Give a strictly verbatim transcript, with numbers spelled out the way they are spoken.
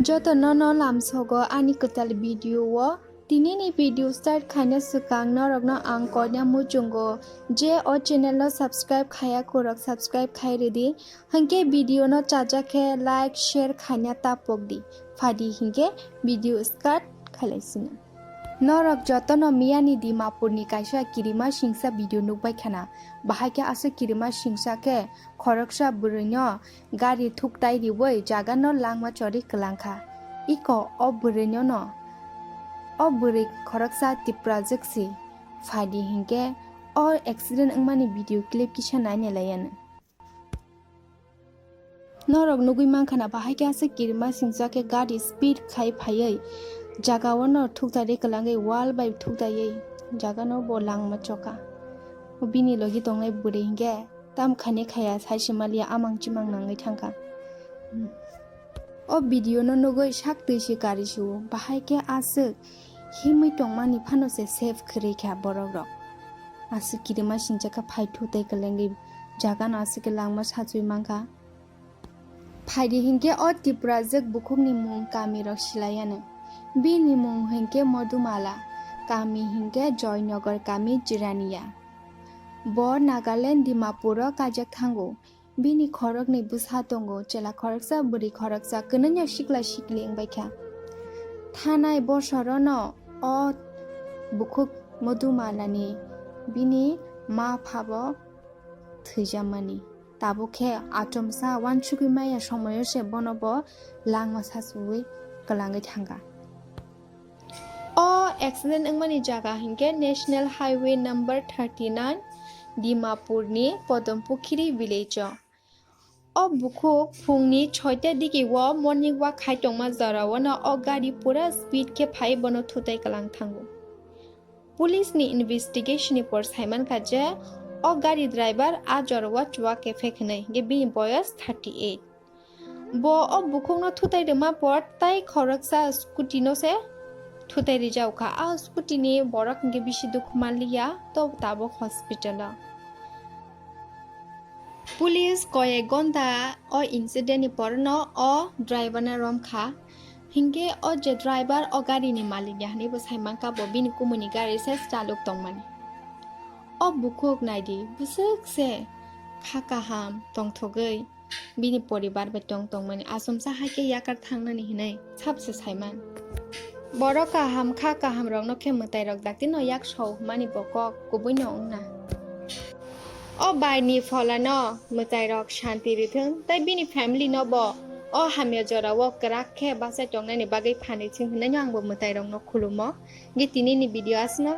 Joto no no lamsogo ani kwtal video o. Tini ni video start khaina swkang norok no ang koina muchungo je o channel no subscribe khaya korok subscribe khai ridi. Hinkhe video no chajakhe like share khaina tapok di. Phadi hinkhe video start khalai sini. Norok joto no miya ni Dimapur ni kaisa kirima singsa video nukbai khana. Bahai khe aswk kirima singsa khe khoroksa bwrwi no gari thuktai riwi jaga no langma chori kwlang kha. Iko o bwrwi no no, o bwrwi khoroksa Tiprajwk si. Phadi hinkhe o accident wngmani video clip kisa naina lai ano. Norok nugwi mankha na bahai khe aswk kirima singsa khe gari speed khai phaiwi jaga o no thuktai ri kwlangwi wall bai thuktaiwi jaga no bo langma choka. Bini logi tongnai bwrwi hinkhe tam khaini khaya sai se maliya amang chimang nangwi thangkha. O video no nugwi sak twi se gari suo, bahai khe aswk himwi tongmani phano se save khwrwi kha borok rok. Aswk kirima singcha kha phai thu tei kwlengwi jaga no aswk khe langma sachwi mankha. Phaidi hinkhe o Tiprajwk bukhukni mung kami rok silai ano. Bini mung hinkhe Modumala, kami hinkhe Joynagar kami Jirania. Bo Nagaland Dimapur o kaijak thango. Bini khoroknwi bwsa tongo, chwla khoroksa, bwrwi khoroksa, kwnoino sikla sikli wngbaikha. Thanai bosorono o bukhuk Modumala ni bini ma phabo thwijamani. Tabuk khe achomsa uansugwi maya somoio se bono bo langma sachwi kwlangwi thangkha. O accident wngmani jaga hinkhe National Highway number thirty nine, Dimapur ni Podom Pukhiri village o. O bukhuk phungni soita digi o morning walk khai tongma jorao no o gari pura speed khe phai bono thutai kwlang thango. Police ni investigation ni por saimankha je o gari driver a jorao chuak effect hinwi, hinkhe bini boyos thirty eight. Bo o bukhukno thutai rwma por tai khoroksa scooty no se thutai rijak kha. A scooty ni borok hinkhe bisi dukhu manliya, to tabuk hospital o. Police koyek gonta o incident ni porno o driver no romkha. Hinkhe o je driver o gari ni malik ya hinwi bo saimankha bo bini kumui ni gari se chaluk tongmani. O bukhuk naidi bwswk se kha kaham tongthogwi bini poribar bai tong tongmani, achomsa hai khe yakar thangnani hinwi sabse saiman. Borok kaham kha kaham rokno khe mwtai rok dakti no yak sao hwnmani bo kok kubui no wngna. O bai ni phola no mwtai rok shanti rithwng tei bini family no bo o hamya jora o kwrak khe bachai tongnani bagwi phan rithwng hinwi no ang bo mwtai rok no khulumo. Ge tini ni video asno.